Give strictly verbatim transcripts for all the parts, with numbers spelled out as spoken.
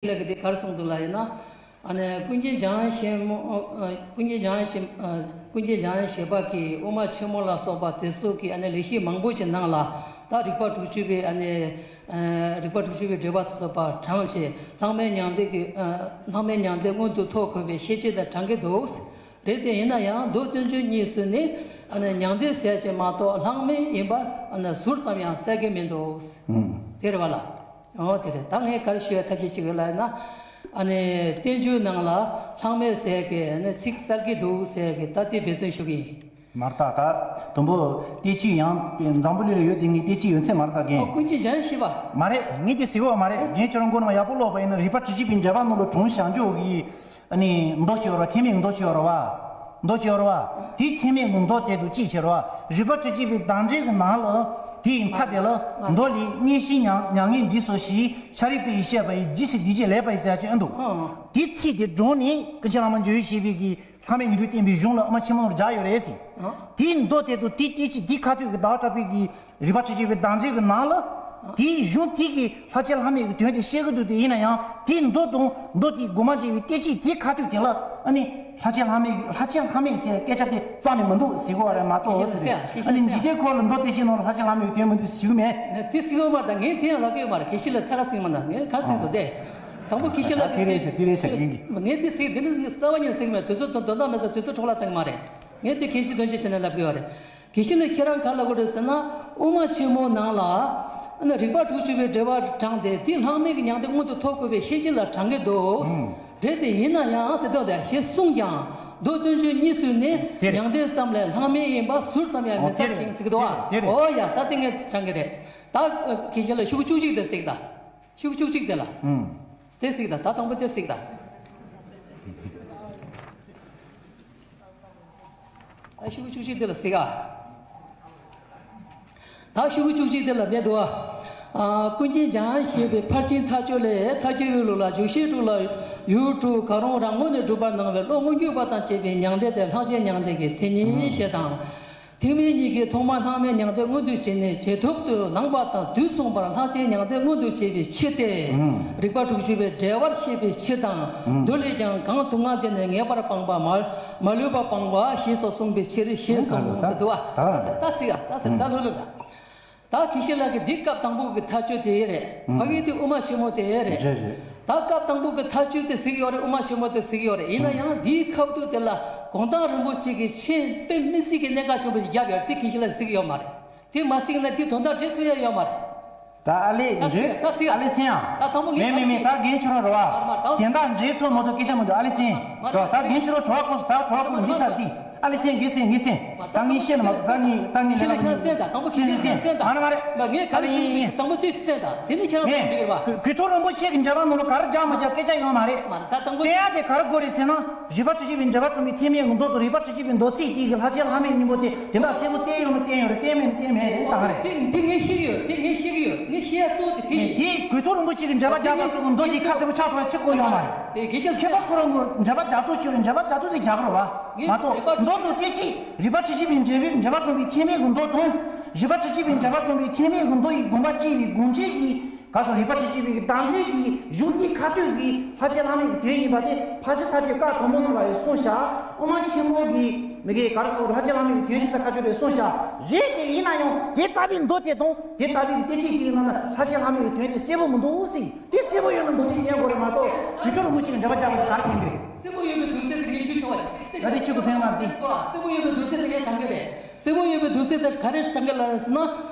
ལ་གི་དེ་གར་གསུངས་འདུག་ལ་ཡིན་ན། ཨ་ནི་ཀུན་མཁྱེན་འཇམ་དབྱངས་ཆེན་མོ། ཨ། ཀུན་མཁྱེན་འཇམ་དབྱངས་ཆེན། ཨ། ཀུན་མཁྱེན་འཇམ་དབྱངས་བཞད་པ་གིས་དབུ་མ་ཆེན་མོ་ལ་སོགས་པ་དེ་ཚོ་གི་ཨ་ནི་ལེགས་བཤད་མང་པོ་ཞིག་ནང་ལ་ད་རིགས་པ་དྲུག་ཅུ་པའི་ཨ་ནི། ཨ། རིགས་པ་དྲུག་ཅུ་པའི་འགྲེལ་པ་དེ་ཚོ་ཕར་དྲངས་བྱས་ལྷག་མའི་མྱང་འདས་ཀྱི། ཨ། ལྷག་མའི་མྱང་འདས་མངོན་དུ་མཐོ་དགོས་པའི་བཤད་བྱ་དེ་དྲངས་ཀྱི་འདུག། རེད་དེ་ཡིན་ན་ཡང་མདོ་བསྟན་བཅོས་གཉིས་སུ་ནི་ཨ་ནི་མྱང་འདས་ཟེར་ཅིག་མ་གཏོགས་ལྷག་མའི་ཡིན་པ་ཨ་ནི་ཟུར་ཙམ་ཡང་གསལ་གྱི་མི་འདུག། ཨུམ། དེ་རེད་བ་ལ། ཨོ་དེ་རེད། ད་ངས་ག་རེ་ཞུ་ཡ་ཐབས་ཤེས་ཅིག་ཡོད་ལ་ཡིན་ན། ཨ་ནི་བསྟན་བཅོས་ནང་ལ་ལྷག་མའི་ཟེར་གི་ཨ་ནི་ཚིག་གསལ་གྱི་འདུག་ཟེར་གི་ད་དེ་འབད་བརྩོན་ཞུ་གི་ཡིན། མ་རེད་ད། ད་དུམ་བུ་བསྟན་བཅོས་ཡང་འཛམ་བུ་གླིང་ལ་ཡོད་དེ་ངས་བསྟན་བཅོས་ཡོད་ཚད་མ་རེད་ད་རྒན། ཨོ་ཀུན་མཁྱེན་འཇམ་དབྱངས་བཞད་པ། མ་རེད། ངས་དེ་ཟེར་གི་ཡོད་མ་རེད། རྒན་ཁྱོད་རང་མགོ་ནས་ཡག་པོ་ཀློག་པ་ཡིན་ན་རིགས་པ་དྲུག་ཅུ་པའི་འགྲེལ་པ་ནང་ལ་དྲངས་བཞག་འཇོག་གི། ཨ་ནི་མདོ་ཅིག་ཡོད་རེད་བ། ཐེག་དམན་གྱི་མདོ་ཅིག་ཡོད་རེད་བ། མདོ་ཅིག་ཡོད་རེད་བ། དེའི་ཐེག་དམན་གྱི་མདོ་དེ་དུ་ཅིག་བྱས་རེད་བ། རིགས་པ་དྲུག་ཅུ་པའི་བདག་འགྲེལ་གྱི་ནང་ལ་དེའི་མཐའ་དེ་ལ་མདོ་ལས་མངོན་ཤེས་མྱ་མྱ་ངན་འདས་སོ་ཞེས་ཤཱ་རིའི་བུ་ཡིས་བཤད་པ་ཡི་རྗེས་སུ་འདི་ཅི་ལེགས་པ་ཡིས་ཟེར་ཡ་ཅིག་ཨ་འདུག། དེའི་ཚིག་དེ་དྲངས་ནས་ཀུན་མཁྱེན་བླ་མ་འཇམ་དབྱངས་བཞད་པའི་གི་ལྷག་མའི་ཉིང་འདུས་བསྟན་པའི་གཞུང་ལ་དབུ་མ་ཆེན་མོ་ལ་སྦྱར་ཡོད་རེད་ཟེར། དེའི་མདོ་དེ་དུ་དེའི་སྐད་ཅིག་དེའི་ཁ་ཐུག་གི་ཟླ་བ་གྲགས་པའི་གི་རིགས་པ་དྲུག་ཅུ་པའི་བདག་འགྲེལ་གྱི་ནང་ལ། དེའི་གཞུང་དེ་གི་ལྷག་བཅས་ལྷག་མེད་ཀྱི་དོན་དེ་བཤད་ཀྱི་འདུག། དེ་ཡིན་ན་ཡང་དེའི་མདོ་དང་མདོ་དེའི་དགོངས་པ་འགྲེལ་བའི་སྐད་ཅིག་དེའི་ཁ་ཐུག་དེ་ལ་ཨ་ནི་ལྷག་བཅས་ལྷག་མེད་ཀྱི་ལྷག་བཅས་ལྷག་མེད་ཟེར་སྐད་ཆ་དེ་རྩ་ནས་མི་འདུག་ཟེར་གི་ཡོད་རེད་མ་གཏོགས་ཟེར། ཨ་ནི་འཇིག་རྟེན་འཁོར་ལ་མདོ་སྡེ་བཞིའི་ནང་ལ་ལྷག་བཅས་ལྷག་མེད་ཀྱི་དོན་མི་འདུག་ཞུ་གི་མེད། ནས་དེ་ཟེར་གི་ཡོད་མ་རེད། ད་ངས་དེ་ཡང་ལབ་གི་ཡོད་མ་རེད། དགེ་བཤེས་ལགས་ཚ་ཁ་ཟིག་མ་གནང་། ངས་ག་རེ་ཟེར་འདུག་དེ། དང་པོ་དགེ་བཤེས་ལགས་དེ་རེད་ཟེར་དེ་རེད་ཟེར་གི་ཡིན་གི། ངས་དེ་ཟེར་དེ་ནི་རྩ་བ་ཉིད་ཟེར་གི་མེད། དུས་ཚོད་དང་དོན་དག་མེད་ས་དུས་ཚོད་འཕྲོ་བརླག་གཏོང་གི་མ་རེད། ངས་དེ་གལ་ཆེ་དོན་ཆེ་བྱས་ནས་ལབ་གི་ཡོད་རེད། དགེ་བཤེས་ལགས་ཁྱེད་རང་ག་རེ་ལབ་གི་རེད་ཟེར་ན། དབུ་མ་ཆེན་མོ་ནང་ལ་ཨ་ནི་རིགས་པ་དྲུག་ཅུ་པའི་འགྲེལ་པ་དྲངས་ཏེ་དེ་ལྷག་མེད་ཀྱི་མྱང་འདས་མངོན་དུ་མཐོ་དགོས་པའི་བཤད་བྱ་ལ་དྲངས་ཀྱི་འདུག། ཨང་། རེད་དེ་ཡིན་ན་ཡང་ཟེར་དོན་དེ་ཞེས་གསུངས་ཀྱང་མདོ་བསྟན་བཅོས་གཉིས་སུ་ནི་དེ་རེད། མྱང་འདས་ཙམ་ལས་ལྷག་མེད་ཡིན་པ་ཟུར་ཙམ་ཡང་མི་གསལ་ཞིང་ཟེར་གི་འདུག་ཨ། དེ་རེད། འོ་ཡ་ད་དེ་ངས་དྲངས་གི་རེད། ད་དགེ་བཤེས་ལགས་ཤོག་གུ་བཅུ་གཅིག་དེ་གཟིགས་དང་། ཤོག་གུ་བཅུ་གཅིག་དེ་ལ། ཨང་། དེ་གཟིགས་དང་། ད་དང་པོ་དེ་གཟིགས་དང་། ད་ཤོག་གུ་བཅུ་གཅིག་དེ་ལ་གཟིགས་ཨ། ད་ཤོག་གུ་བཅུ་གཅིག་དེ་ལ་བསྡད་འདུག་ཨ། ཀུན་མཁྱེན་འཇམ་དབྱངས་བཞད་པའི་ཕར་ཕྱིན་མཐའ་དཔྱོད་ལས་མཐར་གྱུར་པའི་ལུགས་ལ་འཇུག་ཤེས་དྲུག་ལ་ཡུལ་དྲུག་གང་རུང་རང་ངོས་ནས་སྒྲུབ་པར་གནང་བའི་བློ་མངོན་གྱུར་པ་དང་བཅས་པའི་མྱང་འདས་དེ་ལྷག་བཅས་མྱང་འདས་ཀྱི་མཚན་ཉིད་ཞེས་དང་། ཐེག་དམན་གཉིས་ཀྱིས་ཐོག་མར་ལྷག་མེད་མྱང་འདས་མངོན་དུ་བྱས་ནས་རྗེས་ཐོབ་ཏུ་ལངས་པ་དང་དུས་མཚུངས་པར་ལྷག་བཅས་མྱང་འདས་མངོན་དུ་བྱེད་པའི་ཕྱིར་ཏེ། ཨང་། རིགས་པ་དྲུག་ཅུ་པའི་འགྲེལ་པར་བཤད་པའི་ཕྱིར་དང་། ཨང་། མདོ་ལས་ཀྱང་གང་སྡུག་བསྔལ་དེ་ནི་ངེས་པར་སྤངས་པ་མ་མ་ལུས་པ་སྤངས་པ་ཞེས་སོགས་གསུངས་པའི་ཕྱིར་ཞེས་གསུངས་ཟེར་འདུག་བ། ད་ད་ད་གཟིགས་ཨ། ད་གཟིགས་ད་ལོ་ལོ་ད། ད་དགེ་བཤེས་ལགས་ཀྱི་འདི་སྐབས་དང་པོ་གི་མཐའ་དཔྱོད་དེ་རེད། ཨང་། ཕ་གི་དེ་དབུ་མ་ཆེན་མོ་དེ་རེད། རེད་རེད། ད་སྐབས་དང་པོ་གི་མཐའ་དཔྱོད་དེ་གཟིགས་ཡོད་རེད། དབུ་མ་ཆེན་མོ་དེ་གཟིགས་ཡོད་རེད། ཡིན་ན་ཡང་འདིའི་ཁ་ཐུག་དེ་ལ་གུང་ཐང་རིན་པོ་ཆེ་གི་མཆན་དཔེ་མི་སྲིད་ཀྱི་གནད་འགག་ཆེན་པོ་ཞིག་བརྒྱབ་ཡོད་རེད། དེ་དགེ་བཤེས་ལགས་གཟིགས་ཡོད་མ་རེད། དེ་མ་གཟིགས་ན་དེ་དོན་དག་འགྲེལ་ཐུབ་ཡ་ཡོད་མ་རེད། ད་ཨ་ལེ་ད་འདྲེ་གཟིགས་ད་གཟིགས་ཨ་ལེ་སེང་ཨ། ད་དང་པོ་ངས་མེ་མེ་མེ་ད་རྒན་ཁྱོད་རང་རེད་བ། མར་མར་ད་དེ་འདྲ་འདྲེ་ཚོ་མ་གཏོགས་སྐད་ཆ་མ་འདུག་ཨ་ལེ་སེང་། མར་རོ་ད་རྒན་ཁྱོད་རང་གྲོགས་པོ་ད་གྲོགས་པོ་འདི་ས་འདི། ཨ་ལེ་སེང་། རྒན་སེང་། རྒན་སེང་། ད་ངས་བཤད་ན་མ་གཏོགས་ད་ངས་ད་ངས་ཁྱེད་ལ་ཁྱེད་ལ་སེང་ད་དང་པོ་ཁྱེད་ལ་སེང་སེང་ད། ཨ་ན་མ་རེད། མ་ངས་ག་རེ་ཞུ་ཡིན་དང་པོ་དེ་སེང་ད། དེ་ནས་ཁྱེད་རང་ངས་འགྲིག་རེད་བ། གོས་ཐུབ་རིན་པོ་ཆེ་གི་འགྲེལ་པ་ནང་ལ་ག་རེ་རྒྱག་མ་རྒྱག་སྐད་ཆ་ཡོད་མ་རེད། མ་རེད་ད་དང་པོ་དེ་ཡ་དེ་ག་རེ་དགོས་རེད་ཟེར་ན། རིགས་པ་དྲུག་ཅུ་པའི་འགྲེལ་པ་དྲངས་པའི་ཐེག་དམན་གྱི་མདོ་དང་རིགས་པ་དྲུག་ཅུ་པའི་མདོ་ཚིག་དེ་གི་ལྷག་བཅས་ལྷག་མེད་གཉིས་པོ་དེ་དེ་འདྲ་གསལ་པོ་བསྟན་ཡོད་མ་བསྟན་ཡོད་རེད། བསྟན་མེད་མ་བསྟན་མེད་རེད་ད་ག་རེད། དེ་འདི་ངས་ཤེས་ཀྱི་ཡོད། དེ་ངས་ཤེས་ཀྱི་ཡོད། ངས་ཤེས་ཡ་གཙོ་བོ་དེ་དེ་ཡིན། དེ་གོས་ཐུབ་རིན་པོ་ཆེ་གི་འགྲེལ་པ་རྒྱག་པ་ཚོ་གི་མདོ་དེ་ཁ་གསལ་པོ་ཆགས་ཐུབ་ཆགས་དགོས་ཡོད་མ་རེད། དེ་དགེ་བཤེས་མཁས་པ་ཁོ་རང་གི་འགྲེལ་པ་རྒྱག་ཐུབ་ཆོག་རེད། འགྲེལ་པ་རྒྱག་ཐུབ་དེ་རྒྱག་རོགས་བ། མ་གཏོགས་མདོ་དང་དེ་ཅི་རིགས་པ་དྲུག་ཅུ་པའི་འགྲེལ་པའི་འགྲེལ་པ་དྲངས་པའི་ཐེག་དམན་གྱི་མདོ་དང་། རིགས་པ་དྲུག་ཅུ་པའི་འགྲེལ་པ་དྲངས་པའི་ཐེག་དམན་གྱི་མདོ་ཡི་དགོངས་པ་བཅས་པའི་དགོངས་འགྲེལ་གྱི་ག་སོགས་རིགས་པ་དྲུག་ཅུ་པའི་གདམས་ངག་གི་གཞུང་དེའི་ཁ་ཐུག་གི་ལྷག་བཅས་ལྷག་མེད་ཀྱི་དོན་ཡིན་པ་དེ་ཕར་ཕྱིན་མཐར་ཕྱིན་བཀའ་དང་པོ་ནང་ལ་ཡང་གསུངས་བཞག། དབུ་མ་ཆེན་མོ་གི་མི་དགེ་ག་རེ་ཟེར་ལྷག་བཅས་ལྷག་མེད་ཀྱི་དོན་ཞེས་ཁ་ཐུག་རེ་གསུངས་བཞག། རེད་དེ་ཡིན་ན་ཡང་དེ་ལྟ་བུའི་མདོ་དེ་དང་དེ་ལྟ་བུའི་དཔེ་ཆ་དེའི་ནང་ན་ལྷག་བཅས་ལྷག་མེད་ཀྱི་དོན་དེ་གསལ་པོ་མི་འདུག་ཟེར། དེ་གསལ་པོ་ཡོད་ན་མདོ་ཚིག་ཉན་དགོས་རེད་མ་གཏོགས་གོས་ཐུབ་རིན་པོ་ཆེ་གི་འགྲེལ་པ་རྒྱག་པ་དེ་ག་རེ་ཕན་གི་རེད། གསལ་པོ་ཡོད་པའི་དུས་ཚོད་དེ་ངས་ཞུ་ཆོག་པ་རེད། ད་དེ་ཆུ་གི་ཕན་མ་རེད། གསལ་པོ་ཡོད་པའི་དུས་ཚོད་དེ་ངས་དྲང་གི་རེད། གསལ་པོ་ཡོད་པའི་དུས་ཚོད་དེ་ག་རེ་དྲང་གི་ལ་ཟེར་ན།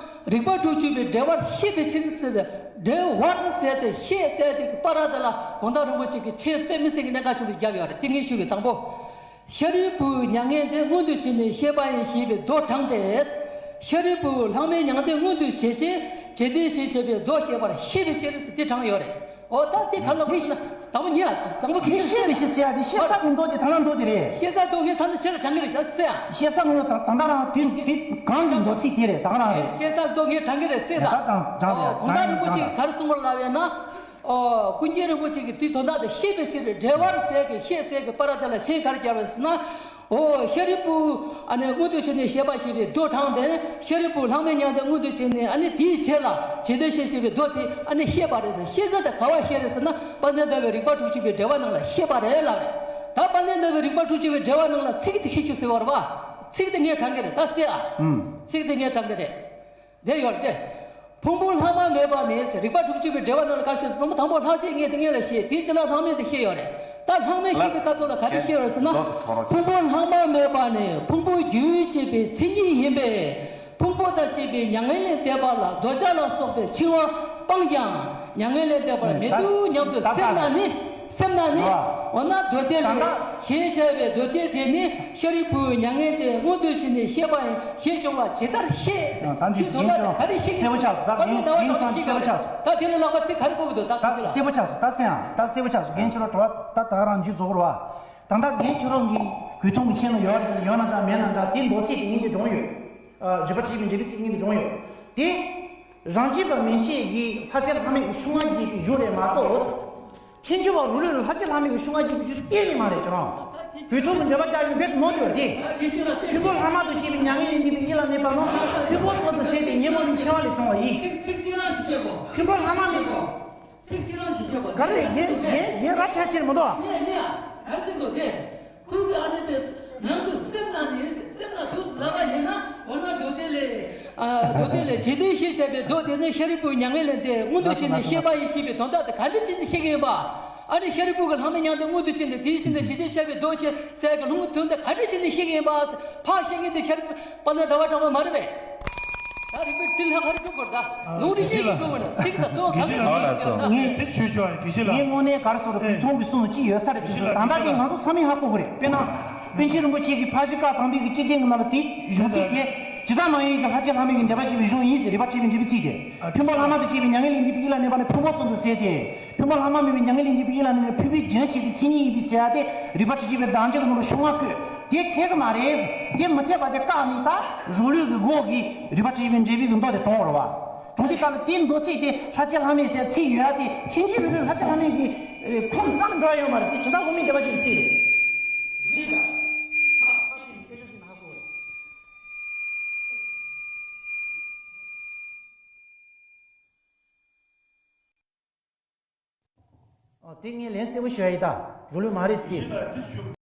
རིགས་པ་དྲུག་ཅུ་པའི་འགྲེལ་པར་བཤད་པའི་ཕྱིར་ཟེར་ཏེ། འགྲེལ་པར་ཟེར་ཏེ་བཤད་ཟེར་ཏེ་གི་བར་དེ་ལ་གུང་ཐང་རིན་པོ་ཆེ་གི་མཆན་དཔེ་མི་སྲིད་ཀྱི་གནད་འགག་ཆེན་པོ་ཞིག་བརྒྱབ་ཡོད་རེད། དེ་ངས་ཞུ་གི། དང་པོ། ཤཱ་རིའི་བུས་མྱ་ངན་འདས་མངོན་དུ་བྱས་ནས་བཤད་པ་ཡིན་ཞེས་པའི་མདོ་དྲངས་ཏེ། ཤཱ་རིའི་བུས་ལྷག་མེད་མྱང་འདས་མངོན་དུ་བྱས་ཏེ་རྗེས་དེད་ཞེས་བྱ་བའི་མདོ་བཤད་པར་བཤད་པའི་ཕྱིར་ཟེར་དེ་དྲངས་ཡོད་རེད། འོ་ད་དེ་ག་ལ་དགོས་ཞེ་ན། དང་པོ་ཉིད་ལ་དང་པོ་གི་ཤེས་མི་ཤེས་ཟེར་ཡ་དེ་ཤེས་ས་གི་མདོ་དེ་ད་ལ་མདོ་དེ་རེད། ཤེས་ས་མདོ་ངས་ད་ནི་ཁྱེད་ལ་དྲང་གི་རེད་ཟེར་ཡ། ཤེས་ས་མདོ་ད་ད་ད་རང་དེ་དེ་གང་གི་མདོ་ཚིག་དེ་རེད། ད་རང་རེད། ཤེས་ས་མདོ་ངས་དྲང་གི་རེད་ཟེར་ད། ད་དྲང་དྲང་རེད། ཨོ་གུང་ཐང་རིན་པོ་ཆེ་གིས་ག་རེ་གསུངས་པ་ལབ་ཡོད་ན། ཨོ་ཀུན་མཁྱེན་རིན་པོ་ཆེ་གིས་དེའི་དོན་དག་དེ་བཤད་པའི་ཕྱིར་འགྲེལ་པར་ཟེར་གི་བཤད་ཟེར་གི་བར་དེ་ལ་མཆན་ག་རེ་བརྒྱབ་པ་ཟེར་ན། འོ་ཤཱ་རིའི་བུ་ཨ་ནི་མངོན་དུ་བྱས་ནས་བཤད་པ་ཞེས་པའི་མདོ་དྲངས་ཏེ། ཤཱ་རིའི་བུ་ལྷག་མེད་མྱང་འདས་མངོན་དུ་བྱས་ནས་ཨ་ནི་དེའི་ཚེ་ལ་ཇི་ལྟར་ཤེས་ཞེས་པའི་མདོ་དེ་ཨ་ནི་བཤད་པ་རེད་ཟེར། བཤད་ས་དེ་ག་བ་བཤད་རེད་ཟེར་ན། དཔལ་ལྡན་ཟླ་བའི་རིག་པ་དྲུག་ཅུ་པའི་འགྲེལ་པ་ནང་ལ་བཤད་པ་རེད་ལབ་རེད། ད་དཔལ་ལྡན་ཟླ་བའི་རིག་པ་དྲུག་ཅུ་པའི་འགྲེལ་པ་ནང་ལ་ཚིག་དེ་ཤེས་ཤིག་ཟེར་བ་རེད་པ། ཚིག་དེ་ངས་དྲངས་ཀྱི་རེད། ད་གསན་ཨ། ཨུམ། ཚིག་དེ་ངས་དྲངས་ཀྱི་རེད། དེ་ཡོད་དེ། ཕུང་པོ་ལྷག་མ་མེད་པ་ནི་ཟེར། རིག་པ་དྲུག་ཅུ་པའི་འགྲེལ་པ་ནང་ལ་ག་རེ་བཤད་སོང་། དང་པོ་ལྷག་བཅས་ངེས་དེ་ངེས་ལ་བཤད། དེའི་ཕྱི་ལ་ལྷག་མེད་དེ་བཤད་ཡོད་རེད། ད་ལྷག་མེད་བཤད་པའི་སྐབས་དུ་ལ་ག་རེ་བཤད་ཡོད་རེད་ཟེར་ན། ཕུང་པོ་ལྷག་མ་མེད་པ་ནི་ཕུང་པོ་རྒྱུན་བཅས་པའི་མཚན་ཉིད་ཡིན་པས། ཕུང་པོ་དང་བཅས་པའི་མྱ་ངན་ལས་འདས་པ་ལ་འདོད་ཆགས་ལ་སོགས་པའི་འཆིང་བ་སྤངས་ཀྱང་མྱ་ངན་ལས་འདས་པར་མི་འདུག་སྙམ་དུ་སེམས་ན་ནི། སེམས་ན་ནི། འོ་ན་མདོ་སྡེ་ལས་ཞེས་བྱ་བའི་མདོ་སྡེ་དེ་ནི་ཤཱ་རིའི་བུས་མྱ་ངན་འདས་མངོན་དུ་བྱས་ནས་བཤད་པ་ཡིན། ཞེས་བྱུང་བ་ཇི་ལྟར་ཤེས། ད་འདི་དོན་དག་དེ་ག་རེ་ཤེས་ཀྱི་འདུག་གསལ་པོ་ཆགས་སོང་། ད་རྒན་རྒན་ཚང་གསལ་པོ་ཆགས་སོང་། ད་དེ་ལས་ལྷག་པ་ཚིག་ག་རེ་གོ་གི་འདུག་ད་ད་ག་ཅི་ལ། གསལ་པོ་ཆགས་སོང་། ད་གསན་ཨ། ད་གསལ་པོ་ཆགས་སོང་། རྒན་ཁྱོད་རང་དྲི་བ་ད་ད་རང་འཇུ་རྫོགས་རོགས་ཨ། ད་ལྟ་རྒན་ཁྱོད་རང་གི་གོས་ཐུང་གི་ཆེན་ནང་ཡོད་རེད་ཟེར། ཡོད་ན་འདྲ་མེད་ན་འདྲ། དེ་མདོ་ཚིག་དེ་ངེས་དེ་འགྲོ་ཡོད། ཨ། རིག་པ་དྲུག་ཅུ་པའི་འགྲེལ་པའི་ཚིག་ངེས་དེ་འགྲོ་ཡོད་དེ། རང་རྒྱུད་པ་མན་ཆད་ཀྱིས་ལྷ་བཅས་ལྷག་མེད་ཀྱི་གཞུང་ལྔ་བརྒྱུད་པའི་གཞུང་རེད་མ་གཏོགས། ཐལ་འགྱུར་བ་རུ་ལུགས་ལ་ལྷ་བཅས་ལྷག་མེད་ཀྱི་གཞུང་ལྔ་བརྒྱུད་པའི་གཞུང་གཏན་ནས་མ་རེད་ཁྱོད་རང་། གོས་ཐུང་གི་འགྲེལ་པ་བརྒྱབ་ཡོད་པས་ནོར་དེ་བ་དེ། ཕུང་པོ་ལྷག་མ་དང་བཅས་པའི་མྱ་ངན་ལས་འདས་པའི་དབྱིངས་ལ་གནས་པ་ནི་ཕུང་པོ་ཙམ་དུ་ཟད་དེ་ཉོན་མོངས་པའི་འཁྱེར་བ་ལས་གྲོལ་བ་ཡིན། ཚིག་ཚིག་གཅིག་རང་ཞིག་བཤད་དགོས། ཕུང་པོ་ལྷག་མ་མེད་པ། ཚིག་གཅིག་རང་ཞིག་བཤད་དགོས། ག་རེ་རེད། རྒན་རྒན་རྒན་ར་ཆ་ཆེར་མི་འདུག་ཨ། ངས་ངས་ག་རེ་ཟེར་དགོས་རེད། ཁོང་གིས་ཨ་ནི་དཔེ་ནང་དུ་སེམས་ན་ནི་སེམས་ན་འདུག་ལབ་པ་ཡིན་ན། འོ་ན་མདོ་སྡེ་ལས། ཨ། མདོ་སྡེ་ལས་ཇི་ལྟར་ཤེས་བྱ་བའི་མདོ་དེ་ནི་ཤཱ་རིའི་བུས་མྱ་ངན་ལས་འདས་མངོན་དུ་བྱས་ནས་བཤད་པ་ཡིན་ཞེས་པའི་དོན་དག་དེ་ག་འདྲ་བྱས་ནས་ཤེས་ཀྱི་ཡིན་པ། ཨ་ནི་ཤཱ་རིའི་བུ་གིས་ལྷག་མེད་མྱང་འདས་མངོན་དུ་བྱས་ནས་དེའི་ཕྱིར་ན་ཇི་ལྟར་ཤེས་བྱ་བའི་མདོ་ཞེས་ཟེར་གྱི་ལུང་གི་དོན་དེ་ག་འདྲ་བྱས་ནས་ཤེས་ཀྱི་ཡིན་པ། ཕར་ཤེས་མཁན་དེ་ཤཱ་རིའི་བུ་དཔལ་ལྡན་ཟླ་བ་གྲགས་པ་མ་རེད་པས། ད་རིག་པའི་ཏིལ་ལྷ་ག་རེ་སྒྲུབ་དགོས་རེད། ད་ལུང་རིགས་ཤིག་སྒྲུབ་དགོས་ན་ཚིག་དང་དོན་གང་གི་ཚིག་ཡོད་ད། ངས་དེ་ཆོས་ཆོས་དགེ་བཤེས་ལགས། ངས་དངོས་གནས་ག་རེ་ཟེར་རེད། གོས་ཐུང་གི་གསུང་ཅི་ཡོད་ས་རེད་ཅེས་ཟེར། ད་ལྟ་གི་ང་ཚོ་ཚང་མས་ཧ་གོ་གི་རེད། དཔེར་ན། པཎ་ཆེན་རིན་པོ་ཆེ་གིས་ཕར་ཕྱིན་བཀའ་དམ་པའི་གི་སྤྱི་དོན་གྱི་ནང་ལ་དེ་གཞུང་ཚིག་དེ། ཇི་ལྟར་མ་ཡིན་གྱི་ལྷ་བཅས་ལྷག་མེད་ཀྱི་འདས་པ་བྱས་པའི་གཞུང་ཡིན་ཟེར། རིག་པ་བསྒྲིམས་པའི་འགྲེལ་པའི་ཚིག་དེ། ཕུང་པོ་ལྷག་མ་དང་བཅས་པའི་མྱ་ངན་ལས་འདས་པའི་དབྱིངས་ལ་གནས་པ་ནི་ཕུང་པོ་ཙམ་དུ་ཟད་དེ། ཕུང་པོ་ལྷག་མ་མེད་པའི་མྱ་ངན་ལས་འདས་པའི་དབྱིངས་ལ་གནས་པ་ནི་ཕུང་པོའི་རྒྱུན་བཅས་པའི་མཚན་ཉིད་ཡིན་པས་ཟེར་ཡ་དེ་རིག་པ་དྲུག་ཅུ་པའི་བདག་འཛིན་གྱི་ནང་ལ་གཞུང་ལྔ་བཀོད་དེ་འཐད་གི་མ་རེད། དེ་མི་འཐད་པ་དེ་བཀག་ནས་ད་རང་ལུགས་ཀྱི་སྒོ་གིས་རིག་པ་དྲུག་ཅུ་པའི་འགྲེལ་པའི་གི་མདོ་དེ་དྲངས་པ་རེད་པ། དྲངས་དུས་སྐབས་ལ་དེའི་མདོ་ཚིག་དེ་ལྷ་བཅས་ལྷག་མེད་ཟེར་ཚིག་ཡོད་ཡ་དེ་ཐལ་འགྱུར་བའི་ལུགས་ལྷ་བཅས་ལྷག་མེད་ཀྱི་ཁུངས་ཙམ་འགྲོ་ཡོང་བ་རེད། དེ་ཇི་ལྟར་དགོས་མིན་འགྲེལ་པ་ཞིག་ཚིག་རེད། ཨོ། དེ་ངས་ལན་གསལ་པོ་ཞུ་ཡ་ཡིན་ད། རུ་ལུགས་མ་རེད་ཟེར་གི།